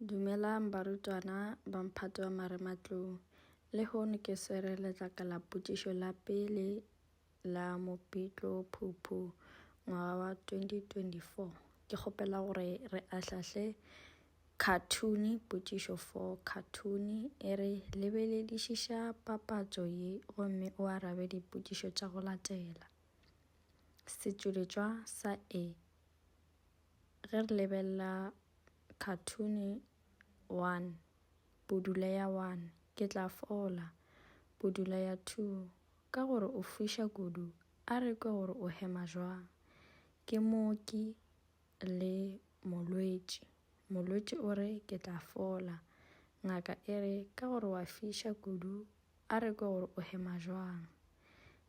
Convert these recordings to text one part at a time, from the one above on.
Dumelang barutwana ba mphato wa marematlou. Lehono ke swere letlakala potšišo la pele la Mopitlo Phuphu ngwaga wa 2024. Ke kgopela gore re ahlahle khathuni potšišo 4. Khathuni e re lebeledišiša papatšo ye gomme o arabe dipotšišo tša go latela. Setšweletšwa sa A. Ge re lebelela khathuni 1, pudula ya 1, ke tla fola, pudula ya 2, ka gore o fiša kudu, a re kwe gore o hema jwang. Ke mooki le molwetši. Molwetši o re ke tla fola. Ngaka e re ka gore wa fiša kudu, A re kwe gore o hema jwang.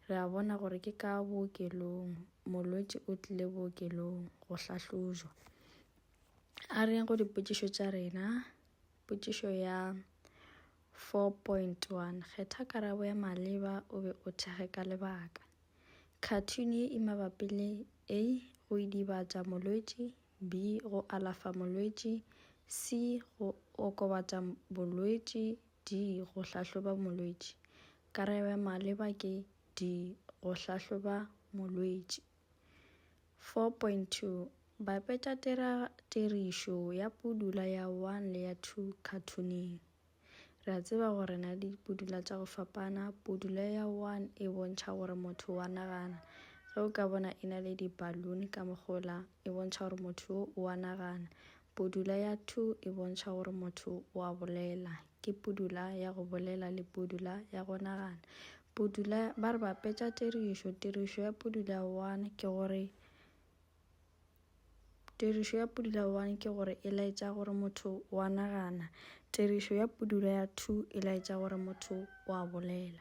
Re a bona gore ke ka bookelong, molwetši o tlile bookelong go hlahlojwa. A re yeng go dipotšišo tša rena. Potšišo ya 4.1 Kgetha karabo ya maleba o be o thekge ka lebaka. Khathuni ye e mabapi le A. Go idibatša molwetši B. Go alafa molwetši C. Go okobatša bolwetši D. Go hlahloba molwetši. Karabo ya maleba ke D. Go hlahloba molwetši. 4.2 Bapetša tirišo ya pudula ya 1 le ya 2 khathuning. Re a tseba gore re na le dipudula tša go fapana. Pudula ya 1 e bontšha gore motho wa nagana. Ge o ka bona e na le di-balloon ka mogola, e bontšha gore motho yo o a nagana. Pudula ya 2 e bontšha gore motho o a bolela. Ke pudula ya go bolela le pudula ya go nagana. Pudula, ba re bapetša tirišo. Tirišo ya pudula ya 1 ke gore Tirišo ya pudula 1 ke gore e laetša gore motho o a nagana. Tirišo ya pudula ya 2 e laetša gore motho o a bolela.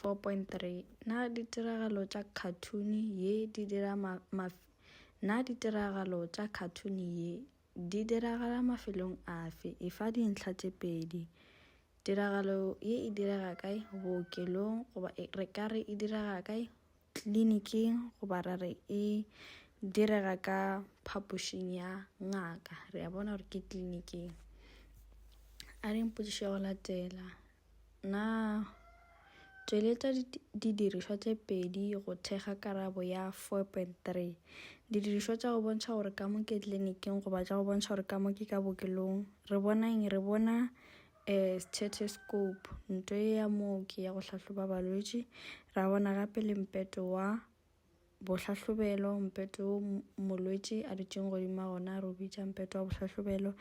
4.3 Na ditiragalo tša khathuni ye di dira ma, ma, Na ditiragalo tša khathuni ye di diragala mafelong afe? Efa dintlha tše pedi. Tiragalo ye e direga kae? Bookelong goba e, re ka re e direga kae? Kliniking goba ra re e direga ka phapošing ya ngaka. Re a bona gore ke kliniking. A re mpotšišo ya go latela. Na tšweletša didirišwa tše pedi go thekga karabo ya 4.3. Didirišwa tša go bontšha gore ka mo ke kliniking goba tša go bontšha gore ka mo ke ka bookelong. Re bona eng? Re bona um stethoscope, nto ye ya mooki ya go hlahloba balwetši. Ra bona gape le mpeto wa bohlahlobelo, mpeto wo molwetši a dutšeng godimo ga gona re o bitša mpeto wa bohlahlobelo.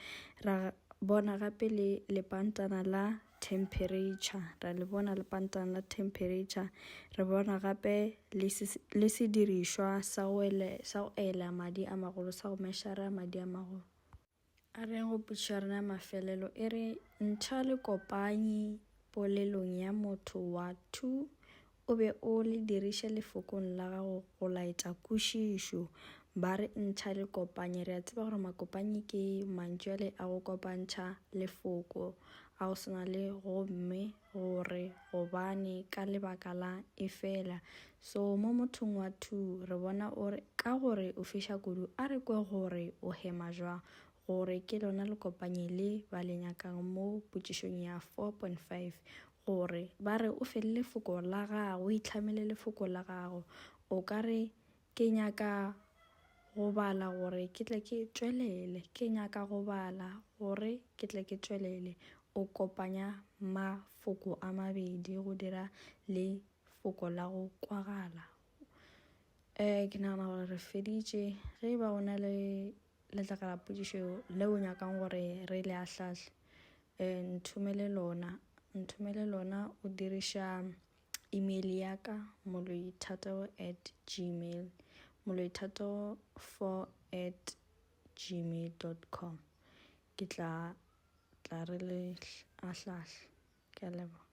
Ra bona gape le lepantana la temperature, ra le bona lepantana la temperature. Re bona gape le, le sedirišwa sa go ela madi a magolo, sa go mešara madi a magolo. A re go potšišo ya rena ya mafelelo e re ntšha lekopanyi polelong ya motho wa to o be o le diriše lefokong la gago go laetša kwešišo. Ba re ntšha lekopanyi, re a tseba gore makopanyi ke mantšu ale a go kopantšha lefoko a go swana le gomme, gore, gobane, ka lebaka la, efela. So mo mothong wa to re bona o re ka gore o fiša kudu a re kwe gore o hema jwang, gore ke lona lekopanyi le ba le nyakang mo potšišong ya 4.5 gore ba re o fe le lefoko la gago, o itlhamele lefoko la gago. O ka re ke nyaka go bala gore ke tle ke tšwelele, ke nyaka go bala gore ke tle ke tšwelele. O kopanya mafoko a mabedi go dira le foko la go kwagala. Um ke nagana gore re feditše. Ge e ba go na le letlakala-potšišo leo o nyakang gore re le ahlahle, um nthomele lona. Nthomele lona o diriša email ya ka moloithato at gmail moloithato 4 at gmail dot com. Ke tla tla re le ahlahle. Ke a leboga.